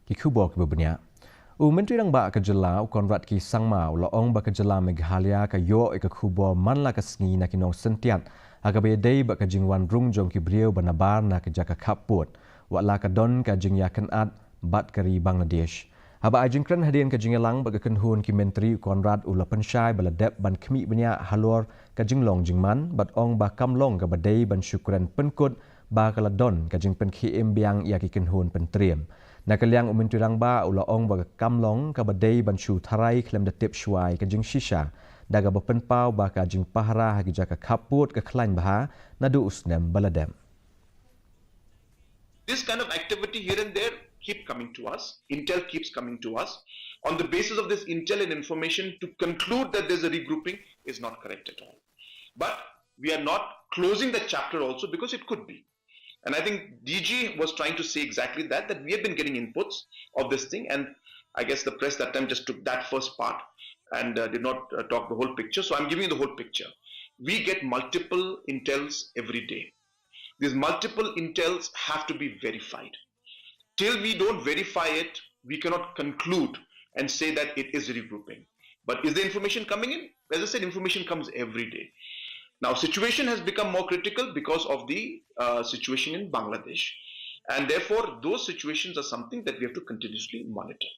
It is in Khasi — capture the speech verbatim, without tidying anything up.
Ki khubor kiba bniah. U Myntri Rangbah ka jylla u Conrad K Sangma u la ong ba ka jylla Meghalaya ka ïoh ïa ka khubor man la ka sngi na ki nongsyntiat ha kaba ïadei bad ka jingwan rung jong ki briew ba nabar na ka jaka khappud, wat la ka don ka jingïakynad bad ka ri Bangladesh. Haba ai jingkren hadien ka jingïalang bad ka kynhun ki myntri, u Conrad u la pynshai ba la dep ban khmih bniah halor ka jinglong jingman, bad ong ba kam long kaba dei ban shu kren pynkut ba ka la don ka jingpynkhie im biang ïa ki kynhun pyntriem. Na ka liang u Myntri Rangbah u la ong ba ka kam long kaba dei ban shu tharai khlem da tip shuwa ïa ka jingshisha, da kaba pynpaw ba ka jingpahara ha ki jaka khappud ka khlaiñ bha naduh u snem ba la dep. This kind of activity here and there keep coming to us. Intel keeps coming to us. On the basis of this intel and information, to conclude that there's a regrouping is not correct at all. But we are not closing that chapter also, because it could be. And I think D G was trying to say exactly that, that we have been getting inputs of this thing, and I guess the press that time just took that first part and uh, did not uh, talk the whole picture. So I'm giving you the whole picture. We get multiple intels every day. These multiple intels have to be verified. Till we don't verify it, we cannot conclude and say that it is regrouping. But is the information coming in? As I said, information comes every day. Now, situation has become more critical because of the uh, situation in Bangladesh. And therefore, those situations are something that we have to continuously monitor.